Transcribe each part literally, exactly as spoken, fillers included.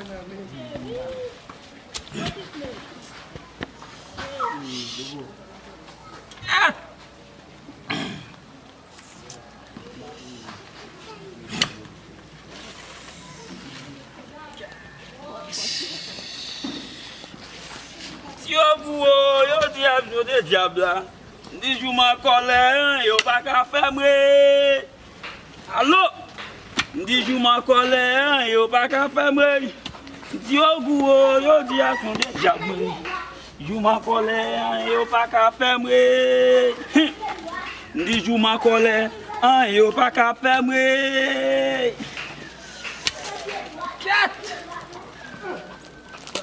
Ti ogou o, yo di ap jwe de dyab la. M di jou m an kòlè, yo pa ka fè m ri. Alo! M di jou m an kòlè, yo pa ka fè m ri. M di ogou o, yo di ap jwe de dyab mwen. Jou m an kòlè, yo pa ka fè m ri. M di jou m an kòlè, yo pa ka fè m ri. Kèt!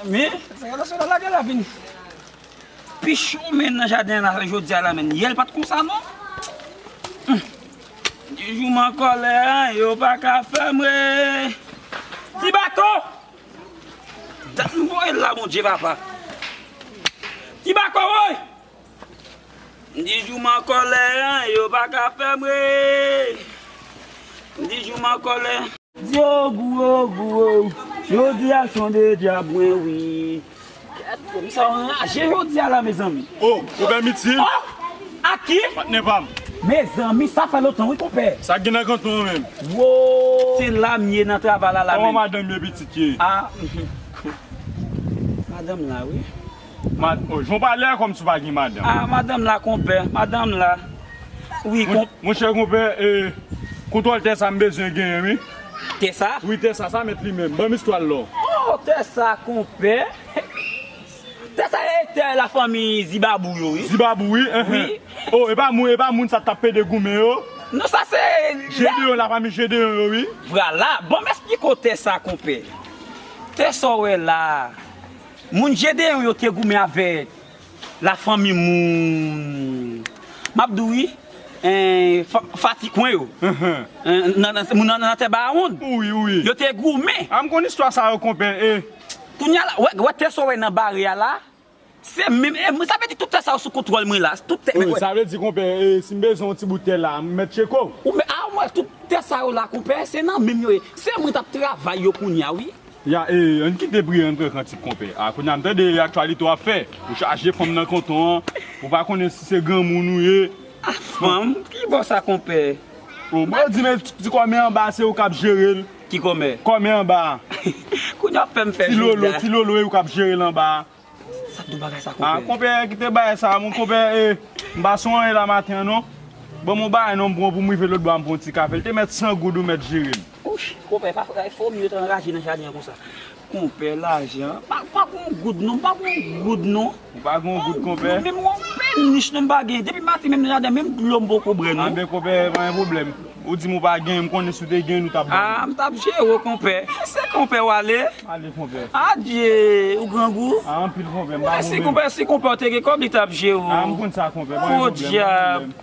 Men, sa gade sou la lage la vin. Pichon men nan jaden la jodi a la men. Yè l pa t konsa non. Hum. Di jou m an kòlè, yo pa ka fè m ri. Ti Bako! Dat m voye l la, Bondye papa. Ti Bako, woy! M di jou m an kòlè, yo pa ka fè m ri. M di jou m an kòlè. Di ogou, ogou, o. Jodi a se yon de dyab mwen wi. Kèt, konsa anraje jodi a la, mezanmi. O, konpè Mitil. O! Aki? Patnè pa m. Mezanmi, sa fè lontan wi, konpè. Sa k gen nan kanton an menm? Wo! Se la m ye nan travay la, la menm. Kòman madanm ye, pitit ye? A, madanm la, wi. Ma, o, jan w pale a kòmsi w pa gen madanm. A, madanm la, konpè, madanm la. Wi, Mon, konpè. Monchè, konpè, e, kontwòl tè sa m bezwen genyen, wi. Tè sa? Wi, tè sa, sa mèt li menm. Ban m istwa l la. O, tè sa, konpè. Tè sa e tè lafanmi Zibabou yo, wi. Zibabou, wi, enhen. Wi. O, e pa moun, e pa moun sa t ap pede goumen yo? Non, sa se Jedeyon, lafanmi Jedeyon yo, wi. Vwala, ban m esplike w tè sa, konpè. Tè sa w wè la a, moun Jedeyon yo te goumen avèk lafanmi moun, m ap di w wi, en, Fa-, Fatikwen yo. Enhen. En, nan, nan, moun nan, nan tè Bawonn. Wi, wi. Yo te goumen. A, m konn istwa sa yo, konpè, e. Kounye a la, wè, wè tè sa w wè nan bare a la, se menm, e, sa vle di tout tè sa yo sou kontwòl mwen la, tout tè, wi, wè. Sa vle di, konpè, e, si m bezwen yon ti bout tè la, m mèt tcheke w. Ou men, a, mwen, tout tè sa yo la, konpè, se nan men m yo ye. Se mwen t ap travay yo kounye a, wi. Ya, e, ann kite priye, ann pran kantik, konpè. A, kounye a m tande aktyalite w ap fè. Ou chaje fanm nan kanton an. Ou pa konnen si se granmoun ou ye. A, fanm? Ki bò sa, konpè? O, bon, di men ti kòmè anba, se ou k ap jere l. Ki kòmè? Kòmè anba. Kounye a w ap fè m fè jouda. Ti Lolo, ti Lolo, e ou k ap jere l anba. Sa k di w bagay sa, konpè? A, konpè, kite bagay sa, mon konpè, e, m pa sou anyen la maten an, non. Ban m yon bagay non, m pran pou m rive lòt bò a, m pran yon ti kafe. L te mèt san goud, ou mèt jere l. Ouch, konpè, pa fè fo m yo t anraje nan jaden an konsa. Konpè, lajan, pa, pa gon goud non, pa gon goud non. Ou pa gon goud, konpè? Menm yon pènich non m pa gen. Depi maten menm nan jaden, menm dlo m poko bwè non. Anben, konpè, pa gen pwoblèm. Ou di m ou pa gen, m konnen si w te gen, nou t ap ban. A, m t ap jere w, konpè. Se konpè w ale. Ale, konpè. Adye, ou grangou. A, anpil, konpè, m pa gon. Si konpè, si konpè w te gen kòb, li t ap jere w. A, m konn sa, konpè, pa gen pwoblèm, pa gen pwoblèm.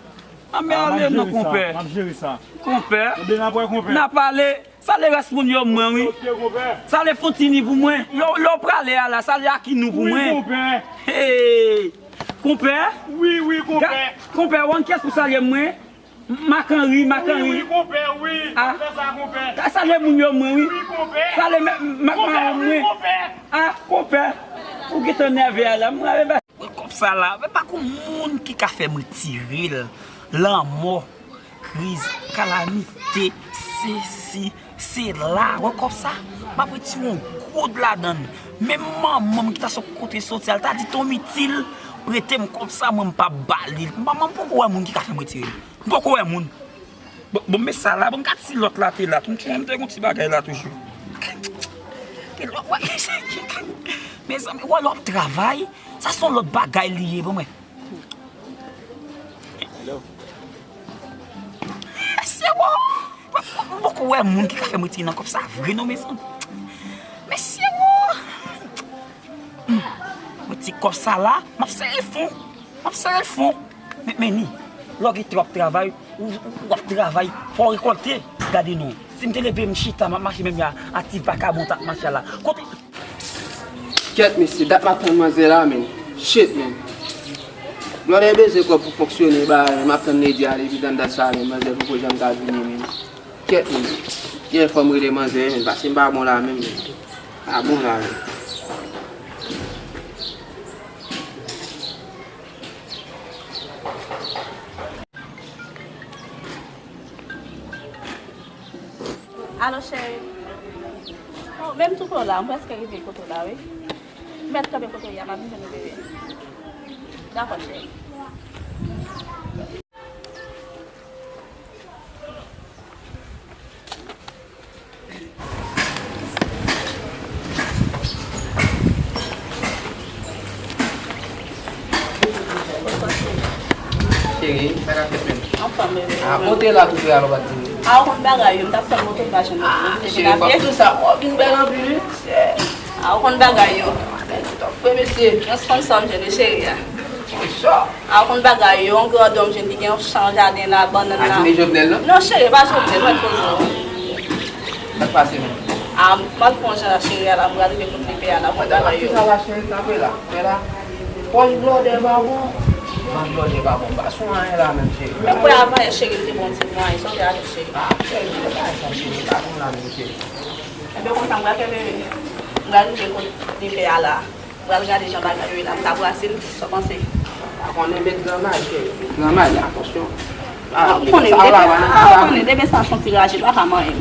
Anben, ale non, konpè. M ap jere sa, m ap jere sa. Konpè. Ebyen, n ap wè, konpè. N ap ale. Sale rès moun yo mwen, wi. Ok, ok, konpè. Sale Fontini pou mwen. Lè w, lè w prale a la, sale Akinou pou mwen. Wi, konpè. Hey! Konpè? Wi, wi, konpè. Ga-, konpè, w ann kiyès pou salye mwen? Makanri, Makanri. Wi, wi, konpè, wi. A. Fè sa, konpè. Ka sale moun yo mwen, wi. Wi, konpè. Sale mè, mak mawon mwen. Konpè, wi, konpè. A, konpè. Ou gentan nève a la. Mwen, wè kòb sa la. Men pa gon moun ki ka fè m retire l. Lanmò. Kriz, kalamite, sesi, sela. Wè kòb sa? M ap retire yon goud ladan l. Menm manman m ki ta sot kote soti a, l ta di, Ton Mitil, prete m kòb sa, mwen m p ap ba li l. Manman m poko wè moun ki ka fè m retire l. M poko wè moun. Bon, bon, men sa la, bon, gad si lòt la te la tou. M te, m te gon ti bagay la toujou. Te lòt, wè, mezanmi, wè lè w ap travay, sa se yon lòt bagay li ye, bon, mwen. Hello. Mesye, wo! Ou poko wè moun ki ka fè m retire nan kòb sa vre non, mezanmi. Mesye, wo! Hmm. Mwen ti kòb sa la, m ap sere l fon. M ap sere l fon. Men, men ni, lè w gen tè w ap travay, ou, ou, w ap travay, fò w rekòlte. Gade non. Si m te leve m chita, m ap mache menm jan a ti vakabon t ap mache a la. Kote Kèt mesye, dat m ap tann manzè la, men. Shit, men. Brother bezwen kòb pou fonksyone, ba, m ap tann ledi a depi tann dat sa, men. Manzè poko janm ka vini, men. Kèt, men. Gen fò m rele manzè, men. Pase m pa bon la, menm, men. A bon la wi. Alo, cheri. Oh, men m tou pre w la, m prèske rive kote w la, wi. M mèt kanpe kote w ye a, m ap vin jwenn ou, bebe. Dakò, cheri. Cheri, sa k ap fèt menm? Anfòm, bebe. Ah, kote la tou prè a, ou pa t di m? Ah, ou konn bagay yo, m t ap tann moto pa janm vini. Ah, cheri, fòk tou sa, w vin bèl anpil, wi. Ah, ou konn bagay yo. Fè mesye. Yon sponsò m jwenn wi, cheri a. Sponsò? Ah, ou konn bagay yo, yon grandòm jwenn ki gen yon chan jaden la, bannann la. A, se te Jovenel, non? Non, cheri, pa Jovenel, mwen poze w. Sa k pase menm? Ah, m al pran jan la, cheri a la, m pral rive kote li pe a la, ou konn bagay yo. Sa la, cheri, kanpe la, kanpe la. Pòch blòdè pa bon, vant blòdè pa bon, m pa sou anyen la menm, cheri. Mwen kwè avan yè, cheri, m te ba w ti mwayen, sa w te achte, cheri. Ah, cheri, se pa sa, cheri, pa konn la menm, cheri. Ebyen, konsa, m pral fè bebe. M pral rive kote li pe a la. M pral gade jan bagay yo ye la, m ka brase l, sa w panse? Pa konnen met granmay, cheri. Met granmay, atansyon. Ah, ou konnen, demen sa, ou konnen, demen sa, se yon ti raje, pa ka manyen m.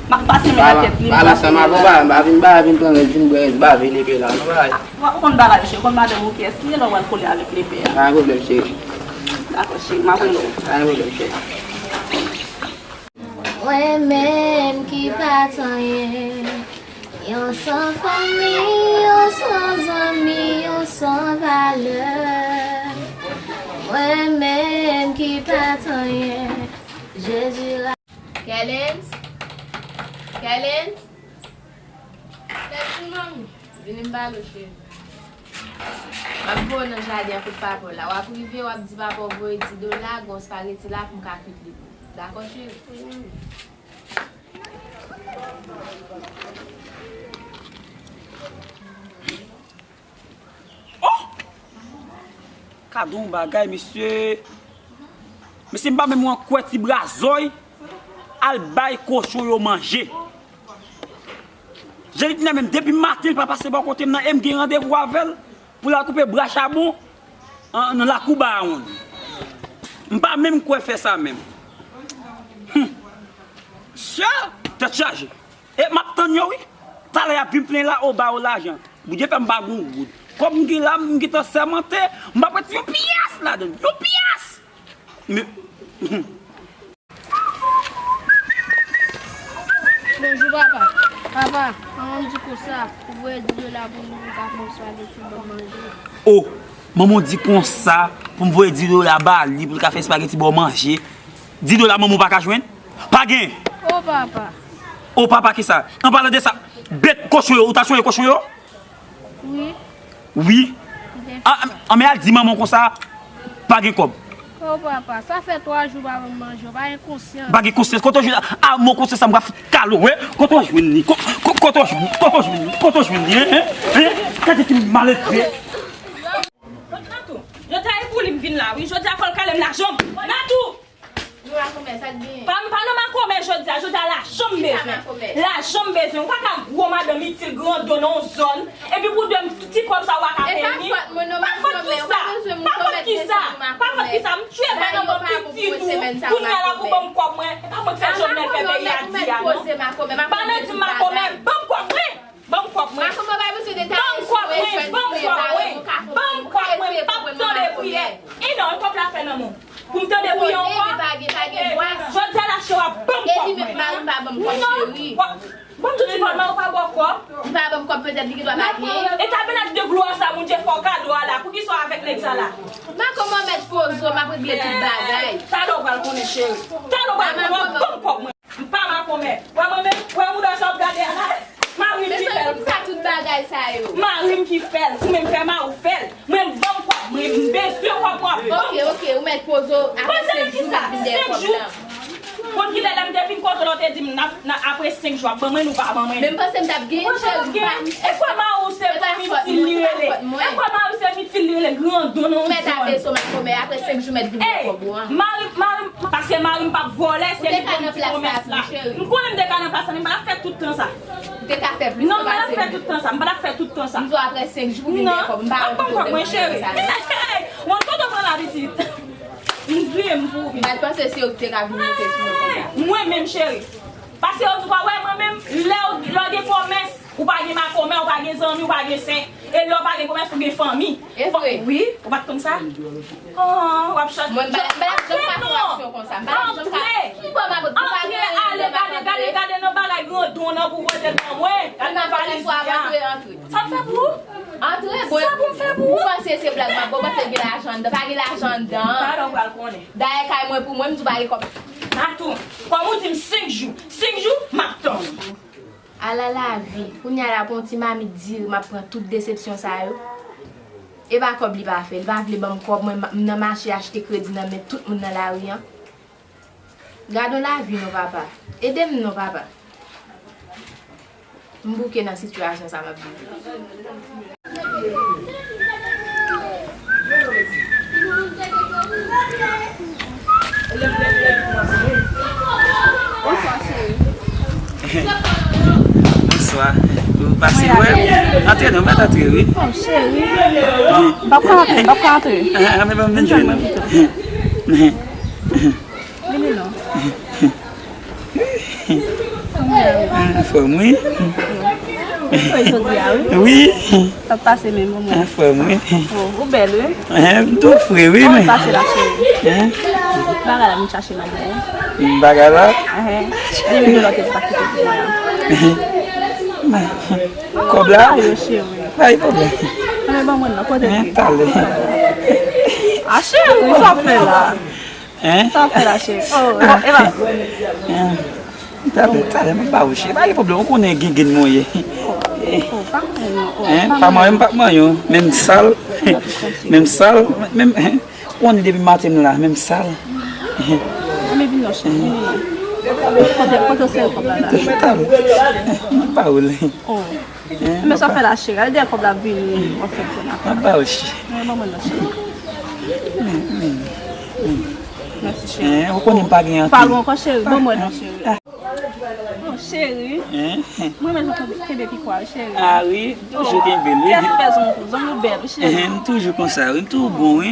M ap pase men nan tèt li, m pase men nan. Balanse m avè w, m pa vin, m pa vin pran rèd, vin pran rèd, m pa vin epe la, non, bagay. Ou konn bagay, cheri, ou konn madanm ou kiyès li ye, lè w al kole avèk lepè a. Pa gen pwoblèm, cheri. Dakò, cheri, m ap rele w. Pa gen pwoblèm, cheri. Mwen menm ki pa t anyen, yon san fanmi, yon san zanmi, yon san valè. Mwen menm ki pa t anyen, Jezi ra- Kèlens? Kèlens? Kèlens, manmi. Vini m pale w, cheri. M ap voye w nan jaden an kot papa w la. W ap rive, w ap di papa w voye di dola, gen yon espageti la pou m ka kwit li pou ou. Dakò, cheri? Wi, manmi. Oh! Ka di w bagay, mesye. Mesye, m pa menm wè kwè ti brazòy al bay kochon yo manje. Jan li te la menm, depi maten, li pa pase bò kote m nan, e m gen randevou avè l pou l al koupe bwa chabon an, nan lakou Bawon. M pa menm kwè fè sa menm. Hum. Sè, tèt chaje. E m ap tann yo, wi. Talè y ap vin plenyen la, o ba yo lajan. Bondye fè m pa gon goud. Kòb m gen la, m gentan sèmante, m p ap ret yon pyès ladan l. Yon pyès! Men, Bonjou, papa. Papa, manman m di konsa, pou voye dis dola pou m, pou m ka fè yon espageti ban m manje. O, manman w di konsa, pou m voye dis dola ba li, pou l ka fè espageti ba w manje. Dis dola manman w pa ka jwenn? Pa gen! O, papa. O, papa, kisa? An palan de sa, bèt kochon yo, ou ta sonje kochon yo? Wi. Wi. An, an, men al di manman w konsa, pa gen kòb. O papa, sa fè twa jou pa ban m manje, w pa gen konsyans. Pa gen konsyans, kote w jwenn a mo konsyans sa, m ka fout kale w, wi. Kote w jwenn li? Ko-, ko-, kote w jwenn, kote w jwenn li? Kote w jwenn li, en? En? En? Gade ki maledve. Natou, jodi a e pou li m vin la, wi. Jodi a fò l kale m lajan m. Natou! Nou la konbyen, sa k gen? Pa, pa nan makomè jodi a, jodi a lajan m bezwen. Lajan m bezwen. Ou pa ka gwo madanm itil grando nan yon zòn, epi pou de ti kòb sa ou pa ka peye li. E pa fòt mwen non, makomè, ou pa bezwen m konmèt rezon makomè. Pa fòt kisa? M tchwe pa nan vant pitit ou. Kounye a la pou ban m kòb mwen. E pa mwen k fè Jovenel fè peyi a di a non. Pa nan di makomè, ban m kòb mwen. Ban m kòb mwen. Makomè pa bezwen de ta. Ban m kòb mwen, ban m kòb mwen. Ban m kòb mwen, m p ap tande priyè. E non, e kòb la fè nan men w. Pou m tande priyè ankò. Jodi a la chè w ap ban m kòb mwen. Mari m pa ban m kòb, cheri. Ban m tout ti kòb la, ou pa ba w kòb. Li pa ban m kòb, petèt li gen dwa pa gen. E tabènak de glwa sa, Bondye fè w kado a la. Poukisa w avèk nèg sa la? Makomè mèt poze w, m ap regle tout bagay. Talè w pral konnen, cheri. Talè w pral konnen, w ap ban m kòb mwen. M pa makomè. Wè mwen menm, wè mouda sa w ap gade a la. Mari m ki fè l. Mezanmi, poukisa tout bagay sa yo? Mari m ki fè l. Ou menm fè mari w fè l. Mwen, ban m kòb mwen. M bezwen kòb mwen. Ban m. Ok, ok, ou mèt poze w, apre senk jou, m ap vin dèyè kòb la. Konn kilè lè m te vin kote Lè w te di m n ap, n ap, apre senk jou ap ban mwen, nou pa ban mwen. Men m panse m t ap genyen, cheri, m pa. E kwè mari w se mitil li rele. E kwè mari w se mitil li rele, grandon nan yon zòn. Ou mèt abe sou mèt komè, apre senk jou mèt vin pran kòb ou an. Mari, mari, paske mari m p ap vòlè, se li pou m di komès la. M konnen m te ka nan plas la, men m pa t ap fè tout tan sa. Ou te ka fè plis ke pase m. Non, m pa t ap fè tout tan sa, m pa t ap fè tout tan sa. M di w apre senk jou pou vin gen kòb, m pa wè kòb mwen, cheri. Mwen, kote w pran la pitit? M griyen m pou ou. M pa t panse se ou ki te ka vin monte sou mwen konsa. Mwen menm, cheri. Paske yo di w pa wè mwen menm, lè w, lè w gen kòmès, ou pa gen makomè, ou pa gen zanmi, ou pa gen sè. E lè w pa gen kòmès, ou gen fanmi. E vre. Wi, ou pa t konn sa? Oh, w ap chache. Mwen, m pa, m pa janm ka fè aksyon konsa. M pa janm ka. Antre. Ki bò m ap antre? Antre, ale, gade, gade, gade nan bagay grandon nan pou pote l ban mwen. Gade nan valiz li a. Sa m fè pou ou? Antre, bon. Sa pou m fè pou ou? Ou panse se blag m ap ba w, ou panse gen lajan anndan? Pa gen lajan anndan. Talè w pral konnen. Dayè kay mwen pou mwen, m di w pa gen kòb. Matou, kòm ou di m senk jou, senk jou, m ap tann ou. Ala lavi, kounye a la pou yon ti mamit diri m ap pran tout desepsyon sa yo. E pa kòb li pa fè, li pa vle ban m kòb, mwen m nan mache achte kredi nan men tout moun nan lari an. Gad yon lavi non papa. Ede m non papa. M bouke nan sitiyasyon sa m ap viv la. Bonswa, cheri. Bonswa. Ou pase wè? Antre non, mèt antre wi. Oh, cheri. M p ap ka antre, m p ap ka antre. Ah, men ban m vin jwenn ou. Vini non. Anfòm wi. Ou fre jodi a wi. Wi. Sa t pase menm pou mwen. Anfòm wi. Oh, ou bèl wi. Eh, m tou fre wi. Kòman pase la cheri? Bagay la vin chache nan mwen. Bagay la? Ehe. Li vin lòt pa kite pou mwen. Kòb la? Ayo cheri. Pa gen pwoblèm. Anben ban mwen nan kote li. Talè. Ah cheri, sa w fè la? Hein? Sa w fè la, cheri? Oh, e pa, e pa. Hein? Talè, talè, m ap ba ou, cheri. Pa gen pwoblèm, ou konnen gen, gen mwen ye. Oh, pa manyen non, oh, hein? Pa manyen, m p ap manyen w. Menm sal, menm sal, menm, hein? Ou konnen depi maten m la, menm sal. Anben vin non, cheri, vin non. Kote, kote w sere kòb la la? Talè, m ap ba ou li. Oh. Hein? Men sa w fè la, cheri. Al dèyè kòb la ap vini, w ap fè l konn. M ap ba ou, cheri. Men ban mwen non, cheri. Men, men, men. Mèsi, cheri. Hein, ou konnen m pa gen anpil. Pa gen ankò, cheri. Ban mwen non, cheri. Oh, cheri. Hein? Mwen menm jan kenbe, kenbe pi kwa, cheri. Ah wi, m toujou kenbe l wi. Kiyès ki fè zong ou, zong ou bèl wi, cheri. Hein, m toujou konsa wi, m toujou bon wi.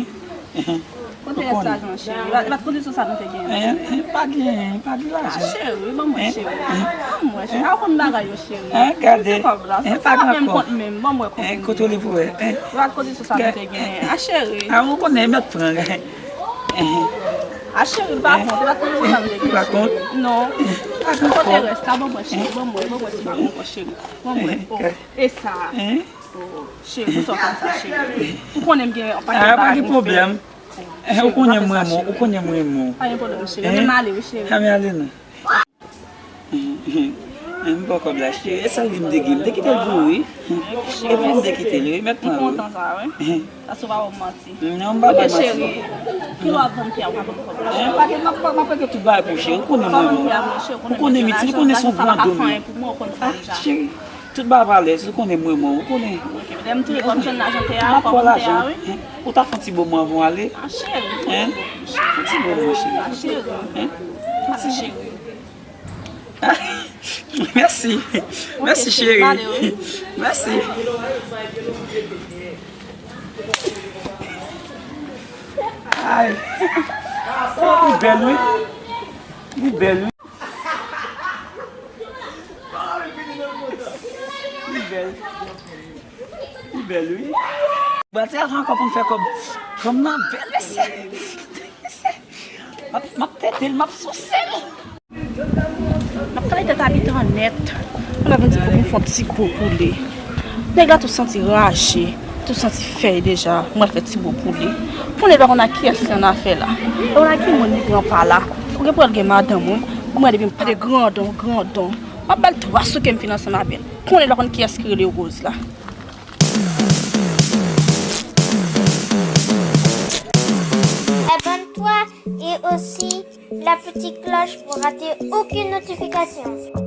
Kote rès lajan, cheri? Bat, bat kote sou sa nou te gen. Eh, eh, pa gen, pa gen lajan. Ah, cheri, ban mwen, cheri. Ban mwen, cheri. A w konn bagay yo, cheri. Eh, gade. Kòb la. Eh, sa pa gen menm kòb. Kont menm, ban mwen kont menm. Eh, kote w li pou wè? Eh. Bat kote sou sa nou te gen. Ah, cheri. Ah, ou konnen mèt pran. Eh. Ah, cheri, pa kont, bat kote sou sa nou te gen. Pa kont? Non. Pa gen kòb. Kote rès la, ban mwen, cheri. Ban mwen, ban mwen, si pa gen kòb, cheri. Ban mwen. Oh, e sa. Eh. Oh, cheri, poukisa w fè m sa, cheri? Ou konnen m gen yon pakèt bagay pou m fè. Ah, pa gen pwoblèm. Eh, ou konnen m renmen w, ou konnen m renmen w. Pa gen pwoblèm, cheri. Eh? Men m ale wi, cheri. Ah, men ale non. Eh, eh, eh, m ba w kòb la, cheri. E sèl li m te gen. M te kite l pou ou, wi. Epi m te kite l, wi. Mèt pran l, wi. M kontan sa, wi. Eh. Paske w pa wè m manti. Non, m pa bay manti. Ok, cheri. Kilè w ap vann kè a, ou pa vann kòb la? Eh, pa gen, m ap, m ap rete tout bagay pou cheri. Ou konnen mwen menm. Ou konnen mitil, ou konnen se yon grandon. Cheri, tout bagay pa alèz, ou konnen mwen menm, ou konnen. Ok, lè m tou, kòm jwenn lajan kè a, m ap pran lajan. Ou ta fè yon ti bo mwen avan w ale. Ah, cheri. Hein? Fè yon ti bo mwen, cheri. Ah, cheri. Hein? Mèsi, cheri. Mèsi. Mèsi, cheri. Mèsi. Ay. Li bèl, wi. Li bèl, wi. Li bèl. Li bèl, wi. Ba, se ankò pou m fè kòb. Kòm nan bèl, mesye. M ap, m ap tete l, m ap souse l. M ap kale tèt abitan nèt. Mwen la vin di pou m fè yon ti bo poule. Nèg la tou santi raje, tou santi fèy deja. Mwen fè ti bo poule. Konnen pa konn ak kiyès li annafè la. Pa konn ak ki moun li pran pa la. Ou gen pou al gen madanm ou. Mwen depi m pale grandon, grandon. M ap ba l twa souke m fin ansanm avè l. Konnen pa konn kiyès ki rele Rose la. Abonne-toi et aussi la petite cloche pour rater aucune notification.